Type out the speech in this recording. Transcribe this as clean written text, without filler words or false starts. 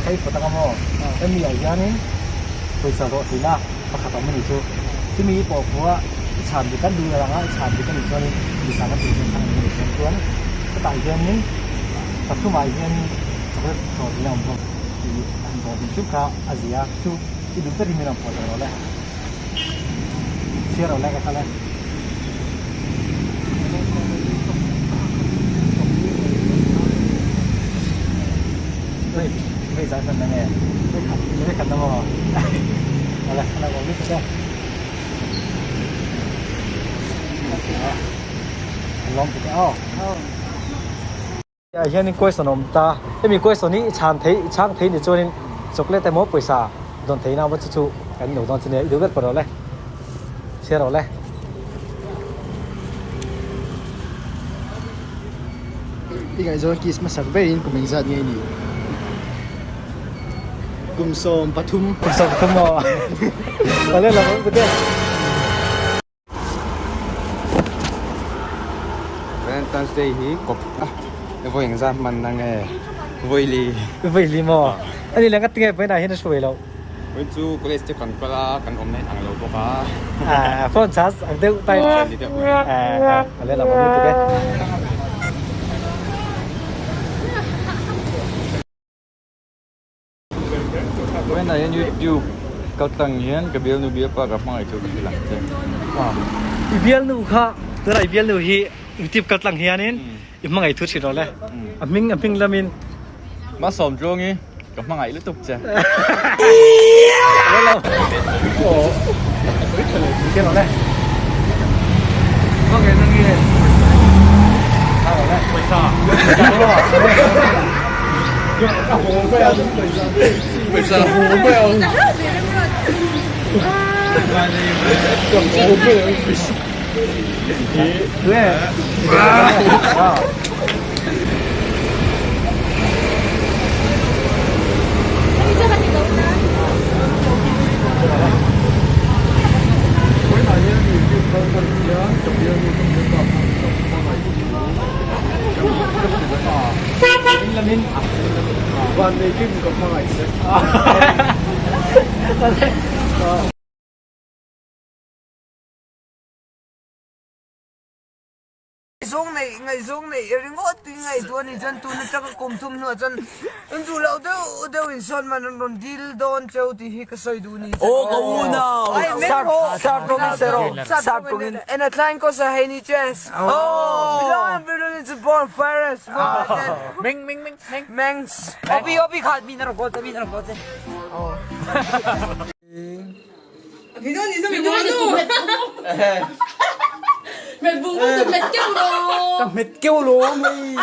Lehkha i pawt anga maw? Hemi ah hianin pawisa zawh theihna pakhat a awm a nih chu. Chumi i pawh fuh a, i chhan dik kan duh lo anga i chhan dik a nih chuanin misa kan tih chuan chhang dik a nih chuan chuan hetah hianin pathumah hianin chocolate hlawh theihna a awm bawk tih a han zawh dik hrim kha a zia a, chu i duh takin min rawn pawh sak rawh le. Chhiar rawh le ka kal e. Vei zan hman nge vei khat na maw ala ala awm lutuk e lawm tuk e aw ah hianin question a awm ta hemi question hi i chhan thei i chhang thei ni chuanin chocolate emaw pawisa dawn theihna emaw chu chu kan lo dawn chu nia i duh ber pawh rawh le chhiar rawh le. I ngaihzawn kiss hmasak berin kum engzat nge i nih? Kum 13. Kum 13 maw? Awle lo awm tuk e. Valentine's Day hi kawp a vawi engzat hman na nge? Vawi li. Vawi li maw? Ani leh ngati nge vawiinah hian a hruai loh? Vawiin chu college te kan kal a, kan awmna in ang lo bawk a. Ah, phone charge ang deuh tai. Ni deuh mai. Ah, awle lo awm lutuk e. Vawiinah hian YouTube kal tlang hian ka bialnu bialpa ka hmangaih chu ka hrilh ang che. I bialnu kha tunah i bialnu hi YouTube kal tlang hianin i hmangaih thu thin rawh le. A hming a hming lamin. Malsawm tluangi ka hmangaih lutuk che. Ngaihzawng neih ngaihzawng neih ringawt in ngaihtuah a nih chuan tun atanga kum thum hnuah chuan in duh loh deuh deuh in sawn man an rawn dil dawn cheu tih hi ka sawi duh ni chuan Aw ka u nau sap tawngin se rawh sap tawngin En a tlain ko sa hei ni chess Bilong bilong in chu born virus Meng meng meng meng Mengs Obi obi khat mi na rawh kawl che mi na rawh kawl che Ka hmet keuh lo hei.